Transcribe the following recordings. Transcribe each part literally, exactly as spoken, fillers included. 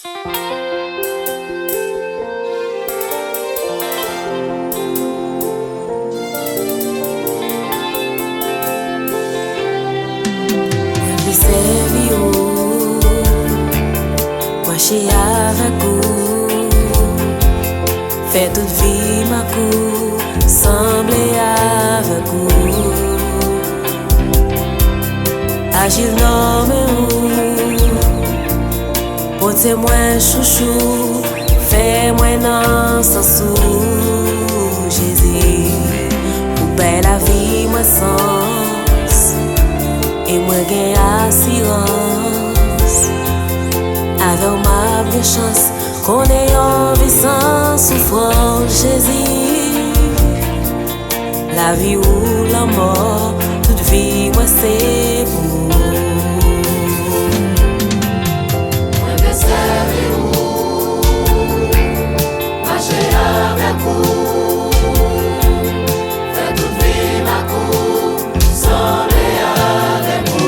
Mwen vle sèvi ou, mache avèk ou, fè tout vi m ak ou sanble avèk ou. Aji nan men ou, Bondye mwen chouchou, fè mwen nan sans ou, Jezi. Ou bay lavi mwen sans, e mwen gen asirans. Avè w m ap gen chans, konnen yon vi san soufrans, Jezi. Lavi ou lanmò, tout vi mwen se pou ou. Mwen vle sèvi ou, mache avèk ou, fè tout vi m ak ou sanble avèk ou.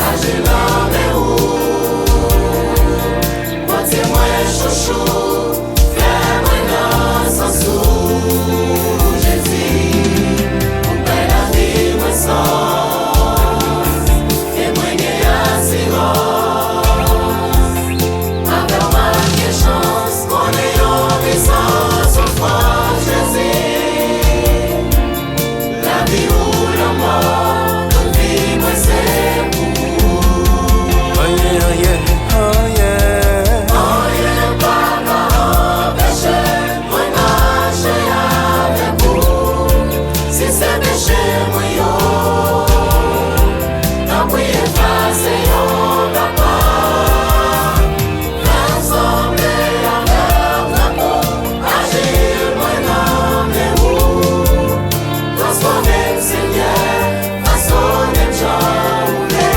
Aji nan men ou, Bondye mwen chouchou, fè mwen nan sans ou, Jezi. Ou bay lavi mwen sans, e mwen gen asirans. Avè w m ap gen chans, konnen yon vi san soufrans, Jezi. Lavi ou lanmò, tout vi mwen se pou ou. Anyen, anyen, anyen. Anyen pa ka anpeche mwen mache avèk ou. Si se peche mwen yo, tanpri efase yo, Papa. Fè m sanble avè w, tankou ajil mwen nan men ou. Transfòme m, Senyè, fasonnen m jan ou vle.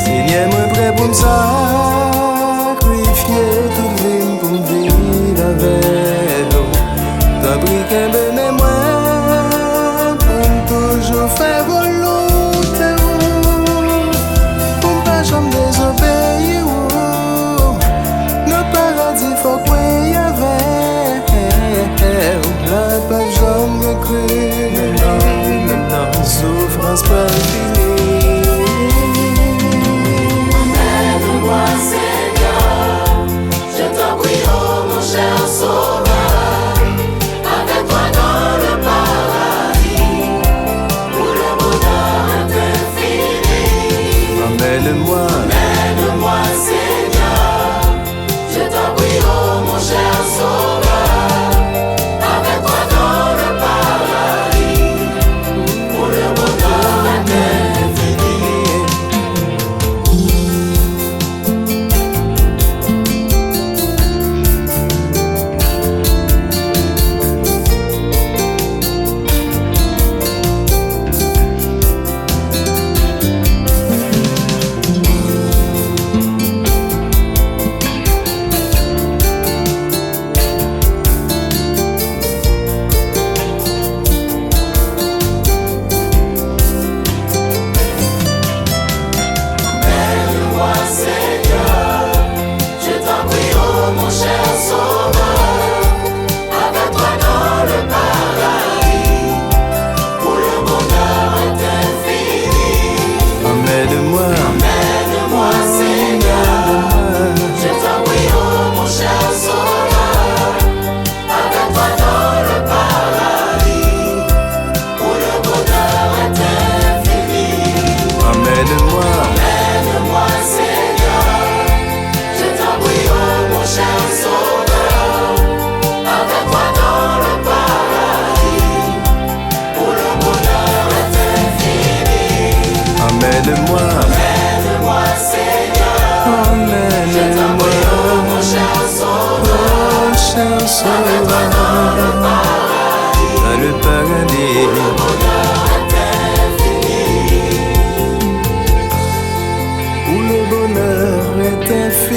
Senyè, mwen prè pou m sakrifye tout vi m pou m viv avè w. Tanpri, kenbe men mwen pou m toujou fè volonte w, pou m pa janm dezobeyi w. Nan paradi fòk mwen avè w, la p ap janm gen krim, soufrans pral fini. Emmène-moi, Seigneur, je t'en prie, oh mon cher Sauveur, avec toi dans le paradis, où le bonheur est infini. Emmène-moi. Emmène-moi, Seigneur, je t'en prie, oh mon cher Sauveur, avec toi dans le paradis, où le bonheur est infini. Emmène-moi, Seigneur, je t'en prie, oh mon cher Sauveur, avec toi dans le paradis, où le bonheur est infini. Emmène-moi. Emmène-moi, Seigneur, je t'en prie, oh mon cher Sauveur, avec toi dans le paradis, où le bonheur est infini. Emmène-moi. Emmène-moi, Seigneur, je t'en prie, oh mon cher Sauveur, avec toi dans le paradis, où le bonheur est infini. Emmène-moi. Emmène-moi, Seigneur. Emmène-moi. Je t'en prie, oh mon cher Sauveur. Oh, cher Sauveur. Avec toi dans le paradis. Dans le paradis. Où le bonheur est infini. Où le bonheur est infini.